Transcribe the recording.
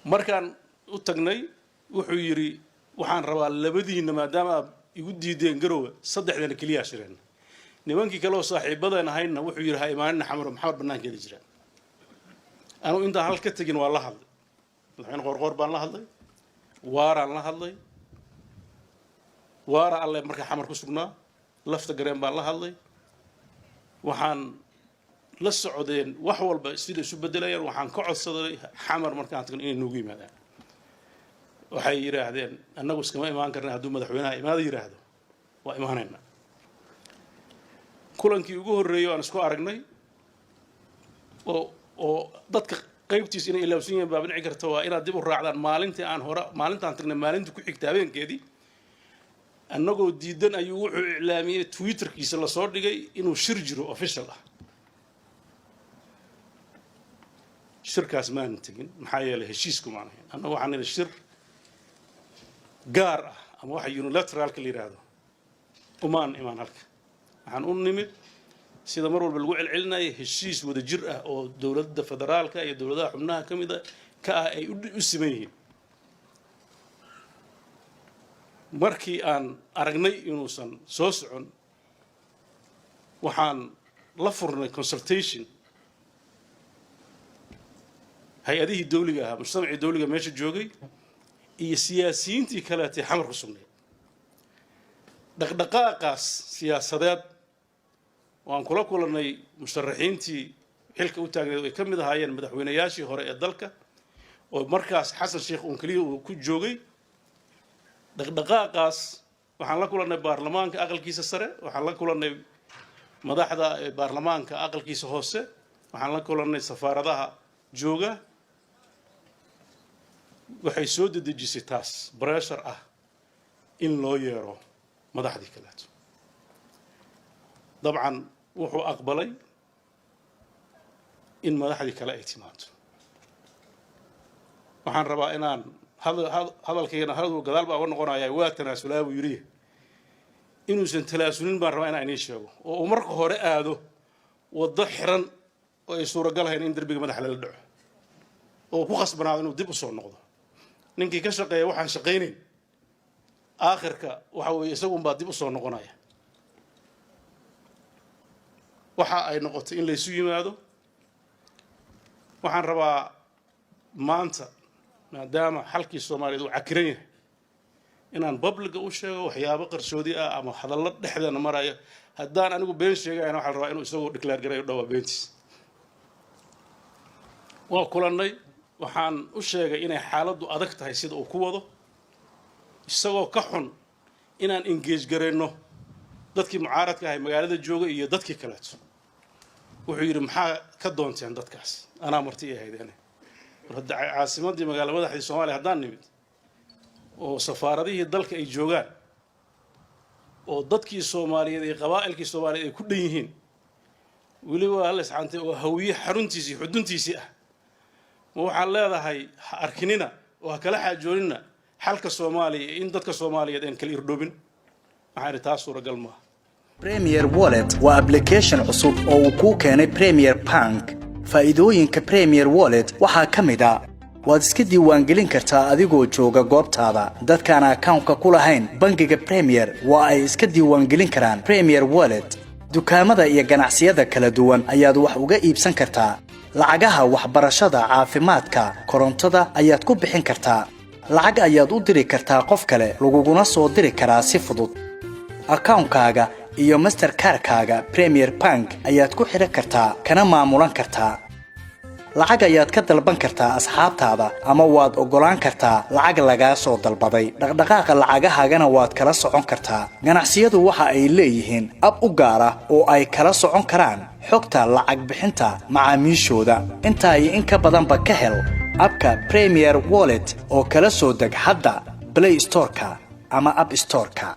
Markaan u tagnay, wuxuu yidhi: "Waxaan rabaa labadiinna, maadaama aad igu diideen Garowe, saddexdana keliyaa shireen. Nimankii kale oo saaxiibadeen ahaydna," wuxuu yidhi, "ha imaanina Xamaro, Maxamed banaankeeda jiraan." Anugu intaan hal ka tegin waa la hadlay. Madaxweyne Qoorqoor baan la hadlay, Waaraan la hadlay, Waara alle markaa Xamar ku sugnaa, Lafta Gareen baan la hadlay. Waxaan la socdeen wax walba sida isu bedelayaan. Waxaan ka codsaday Xamar markaan tagno inay noogu yimaadaan. Waxay yidhaahdeen: "Annagu iskama imaan karna, hadduu madaxweynaha imaada yidhaahdo waa imaanayna." Kulankii ugu horreeyey aan isku aragnay oo dadka qaybtiis inay ilaawsan yihiin baa dhici karta, waa inaad dib u raacdaan maalintii aan hore, maalintaan tagnay, maalintii ku xigta habeenkeedii, annagoo diidan ayuu wuxuu iclaamiyey, Twitterkiisa lasoo dhigay, inuu shir jiro official ah. Shirkaas maanan tegin, maxaa yeelay heshiisku maan ahayn. Annagu waxaan nidhi shir gaar ah ama waxa unilateralka la yidhaahdo umaan imaan halka. Waxaan u nimid, sida mar walba lagu celcelinaya, heshiis wada jir ah oo dowladda federaalka iyo dowladaha xubnaha ka mida ka ah ay u siman yihiin. Markii aan aragnay inuusan soo socon, waxaan la furnay consultation hay-adihii dawliga ahaa, mujtamacii dawliga meesha joogay iyo siyaasiyiintii kaleetay Xamar ku sugnayd. Dhaqdhaqaaqaas siyaasadeed waan kula kulannay musharaxiintii xilka u taagneed oo ay ka mid ahaayeen madaxweynayaashii hore ee dalka, oo markaas Xasan Sheekh uun keliya uu ku joogay. Dhaqdhaqaaqaas waxaan la kulannay baarlamaanka aqalkiisa sare, waxaan la kulannay madaxda baarlamaanka aqalkiisa hoose, waxaan la kulannay safaaradaha jooga. Waxay soo dedejisay taas pressure ah in loo yeero madaxdii kaleeto. Dabcan wuxuu aqbalay in madaxdii kale ay timaado. Waxaan rabaa inaan hadalkaygana hadal gadaal baa uga noqonaya. "Waa tanaasulaa," buu yidhi. Inuusan talaasulin baan rabaa inaan inii sheego, oo uu marka hore aado waddo xiran oo ay suuragal ahayn in derbiga madaxa lala dhaco, oo ku khasbanaado inuu dib u soo noqdo. Ninkii ka shaqeeya waxaan shaqaynayn, aakhirka waxa weeye isagunbaa dib u soo noqonaya. Waxa ay noqotay in laysu yimaado. Waxaan rabaa maanta, maadaama xalkii Soomaaliyeed uu cakiran yahay, inaan publicga u sheego waxyaabo qarsoodi ah ama hadallo dhexdeena maraya. Haddaan anigu been sheegayana, waxaa la rabaa inuu isagu declare garayo dhawaa beentiis. Waa kulannay. Waxaan u sheegay inay xaaladdu adag tahay sida uu ku wado, isagoo ka xun inaan engage garayno dadkii mucaaradka ahay magaalada jooga iyo dadkii kaleeto. Wuxuu yidhi: "Maxaa ka doonteen dadkaas? Anaa marti i ahaydeene." War hadda caasimaddii, magaala madaxdii Soomaaliya haddaan nimid, oo safaaradihii dalka ay joogaan, oo dadkii Soomaaliyeed iyo qabaa'ilkii Soomaaliyeed ay ku dhan yihiin, weliba hal isxaantay oo Hawiye xaruntiisii, xuduntiisii ah, ma waxaan leedahay ha arkinina oo ha kala xaajoonina xalka Soomaaliya in dadka Soomaaliyeed aan kala irdhoobin? Waxaan idhi taas suuragal maaha. Premier Wallet waa application cusub oo uu kuu keenay Premier Bank. Faa'iidooyinka Premier Wallet waxaa ka mid ah: waad iska diiwaangelin kartaa adigoo jooga goobtaada. Dadkaan akawnka ku lahayn bangiga Premier waa ay iska diiwaangelin karaan Premier Wallet. Dukaamada iyo ganacsiyada kala duwan ayaad wax uga iibsan kartaa. Lacagaha waxbarashada, caafimaadka, korontada ayaad ku bixin kartaa. Lacag ayaad u diri kartaa qof kale, laguguna soo diri karaa si fudud. Akawnkaaga iyo Mastercardkaaga Premier Bank ayaad ku xidhan kartaa, kana maamulan kartaa. Lacag ayaad ka dalban kartaa asxaabtaada, ama waad oggolaan kartaa lacag lagaa soo dalbaday. Dhaqdhaqaaqa lacagahaagana waad kala socon kartaa. Ganacsiyadu waxa ay leeyihiin ab u gaar ah oo ay kala socon karaan xogta lacag bixinta macaamiishooda. Intaa iyo in ka badanba ka hel abka Premier Wallet oo kala soo deg hadda Play Storeka ama App Storeka.